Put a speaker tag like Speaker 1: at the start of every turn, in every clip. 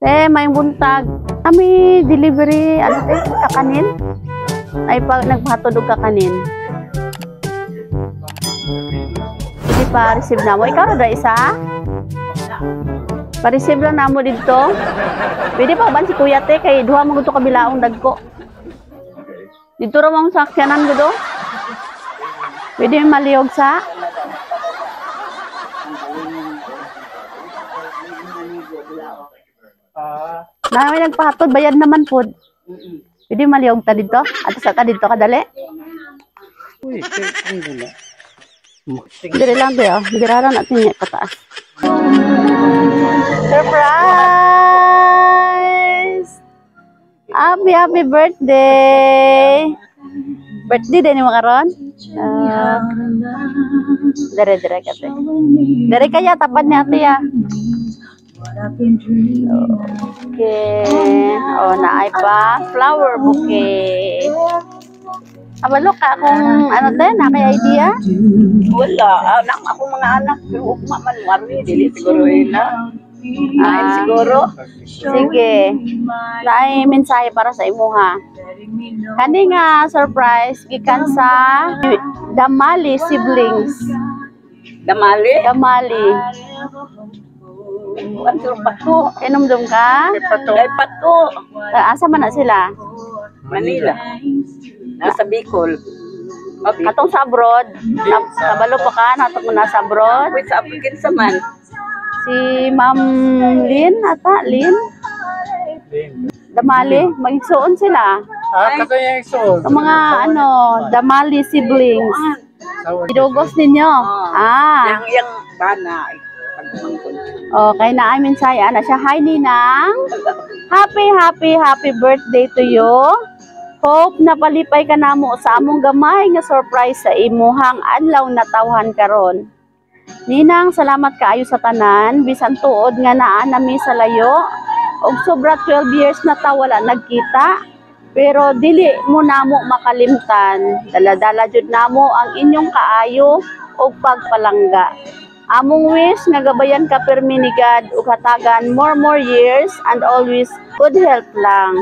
Speaker 1: Eh, may buntag. Kami delivery, ano te, kakanin? Ay, pag nagpahatod og kakanin. Hindi pa receive na mo. Ikaw ra isa? Pa-receive lang namo didto. Pwede pa ba si Kuya te kay duha mo gud to kabilaong dagko. Didto ra mo sa sakyanan gud oh. Pwede maliyog sa. Na may nagpahatod, bayad naman pod. Pwede maliyog ta didto? Ato sa ta didto kadali.
Speaker 2: Uy, ang gula.
Speaker 1: Dire lang be oh. Dire lang natin niya pataas. Surprise! Happy, happy birthday! Birthday din mo karon? Ah. Dire dire ka te. Dire kaya tapad ni ate ya. Okay. Oh, naay pa flower bouquet. Abalo ka kung ano te, na kay idea?
Speaker 3: Wala. Anak, ako mga anak. Pero ugma man, wari. Dili siguro ina. Ay, siguro.
Speaker 1: Sige. Naay mensahe para sa imuha. Kani nga surprise gikan sa Damali siblings.
Speaker 3: Damali.
Speaker 1: Damali.
Speaker 3: Ang sur pato.
Speaker 1: Inomdom ka?
Speaker 3: Kay pato.
Speaker 1: Asa man na sila?
Speaker 3: Manila. Nasa Bicol. Okay.
Speaker 1: Katong sa abroad. Kabalo pa ka natong nasa abroad.
Speaker 3: Wait, sa African sa man.
Speaker 1: Si Ma'am Lynn ata, Lynn Damali, magigsuon sila.
Speaker 2: Ah, kato yung exo.
Speaker 1: Ang mga ano, Damali siblings. Idugos ninyo. Ah.
Speaker 3: Yang yang bana. Pagmangkon.
Speaker 1: Okay na ay mensahe ana siya. Hi Ninang. Happy happy happy birthday to you. Hope napalipay ka namo sa among gamay nga surprise sa imuhang adlaw na tawhan karon. Ninang, salamat kaayo sa tanan bisan tuod nga naa nami sa layo og sobra 12 years na ta wala nagkita. Pero dili mo namo makalimtan. Dala-dala jud namo ang inyong kaayo og pagpalangga. Among wish nga gabayan ka permi ni God ug hatagan more more years and always good health lang.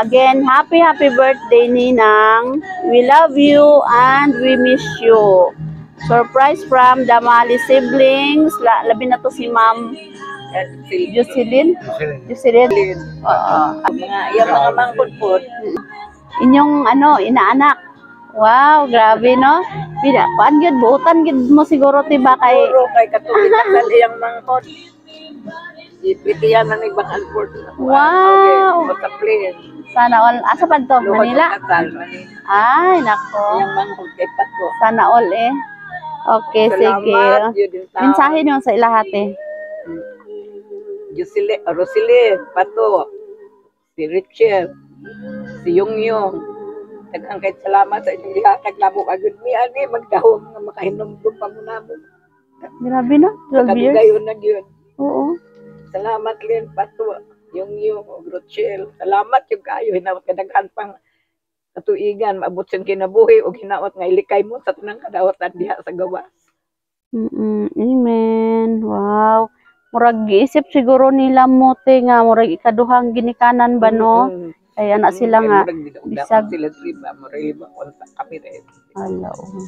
Speaker 1: Again, happy happy birthday, Ninang. We love you and we miss you. Surprise from Damali siblings. Labi na to si Ma'am Jocelyn. Jocelyn. Oo.
Speaker 3: Mga yung mga mangkon po.
Speaker 1: Inyong ano, inaanak. Wow, grabe no. Pila, kuan gyud buutan gyud mo siguro ti ba kay
Speaker 3: Siguro kay katuig kasal iyang mangkon. Ipitiyan na ni Bang Alford.
Speaker 1: Wow.
Speaker 3: Okay, sa plane.
Speaker 1: Sana all asa pa to
Speaker 3: Luhod
Speaker 1: Manila.
Speaker 3: sa kasal, Manila.
Speaker 1: Ay, nako.
Speaker 3: Iyang mangkon kay pato.
Speaker 1: Sana all eh. Okay, sige.
Speaker 3: Salamat, yun din tao.
Speaker 1: Mensahe niyo sa ilahat eh.
Speaker 3: Jocelyn, Roselyn, Pato, si Richard, si Yung Yung. Daghang kay salamat sa inyong gihatag namo agud mi ani magdahom nga makahinumdum pa mo namo.
Speaker 1: Grabe no, 12 years.
Speaker 3: Kadugayon na gyud.
Speaker 1: Oo.
Speaker 3: Salamat Lynn, Pato, Yung Yung ug Rochelle. Salamat yung kaayo hinawat kadaghan pang katuigan maabot sa kinabuhi ug hinaot nga ilikay mo sa tanang kadawatan diha sa gawas.
Speaker 1: Amen. Wow. Murag giisip siguro nila mo te nga murag ikaduhang ginikanan ba no? Kaya na sila nga
Speaker 3: Bisag sila diri ba murag lima kontak kami rin.
Speaker 1: Ala, oh.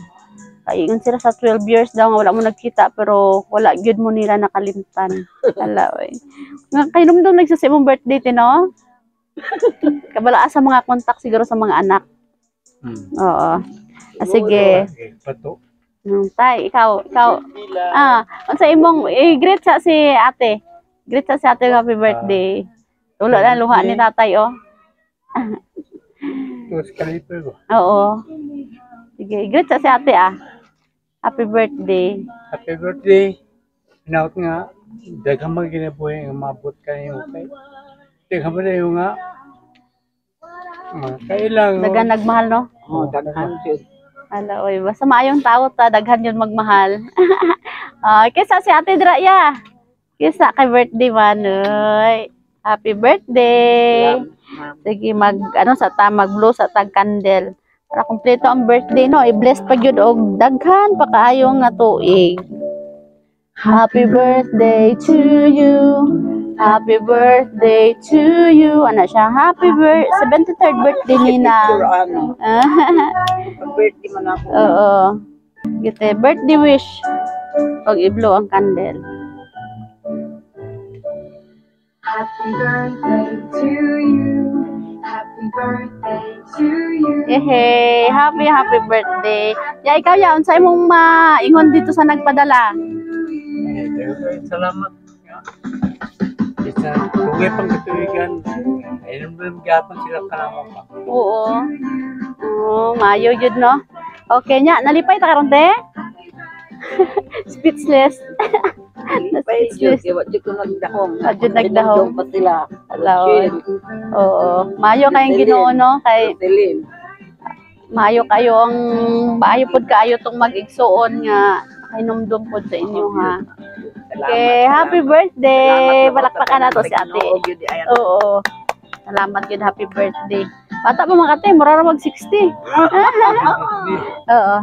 Speaker 1: Kaingon sila sa 12 years daw nga wala mo nagkita pero wala gyud mo nila nakalimtan. Ala, oy. Nga kahinumdum nagsa sa imong birthday te no? Kabala sa mga contact siguro sa mga anak. Oo. Ah, sige.
Speaker 2: Okay, pato.
Speaker 1: Tay, ikaw, ikaw. Ah, unsa imong i-greet sa si ate. Greet sa si ate happy birthday. Tulo na luha ni tatay oh.
Speaker 2: Tapos kaliper ko.
Speaker 1: Oo. Sige, greet sa si ate ah. Happy birthday.
Speaker 2: Happy birthday. Hinaot nga, daghang mga kinabuhi nga maabot ka niyo kay. Daghang man yung nga, mga kailang.
Speaker 1: Daghan nagmahal no?
Speaker 3: Oh, daghan jud.
Speaker 1: Ala, oy, basta maayong tao ta, daghan yun magmahal. Ah, kisa si Ate Draya. Kisa kay birthday man, oy. Happy birthday. Sige, mag ano sa ta, mag-blow sa tag candle. Para kumpleto ang birthday no, i-bless pa gyud og daghan pa kaayo nga tuig. Happy birthday to you. Happy birthday to you. Ano siya? Happy birthday. 73rd birthday ni
Speaker 3: Picture
Speaker 1: na.
Speaker 3: Ano. Pag-birthday man ako.
Speaker 1: Oo. Gite, birthday wish. Pag i-blow ang candle.
Speaker 4: Happy birthday to you. Happy birthday to you.
Speaker 1: Yehey! Happy, happy birthday. Ya, ikaw ya, unsay mong maingon dito sa nagpadala?
Speaker 2: Eh, daghang salamat nga. Isa, dugay pang katuigan. Ayun mo gapon sila kanamo pa.
Speaker 1: Oo. Oo, maayo yun, no? Okay nya, nalipay ta karon, te? Speechless.
Speaker 3: Lipay jud, kay wa jud ko nagdahom.
Speaker 1: Wa jud nagdahom.
Speaker 3: Hinumdum pa sila.
Speaker 1: Alaon. Oo. Maayo kayong Ginoo, no? Kay
Speaker 3: Roselyn.
Speaker 1: Maayo kayo ang maayo pud kaayo tong mag-igsuon nga hinumdum pod sa inyo, ha.
Speaker 3: Salamat.
Speaker 1: Okay, happy birthday.
Speaker 3: Salamat.
Speaker 1: Palakpakan nato si ate.
Speaker 3: Ginoo, gyud ay.
Speaker 1: Oo. Salamat yun, happy birthday. Bata pa mga kate, mura ra mag 60. Oo.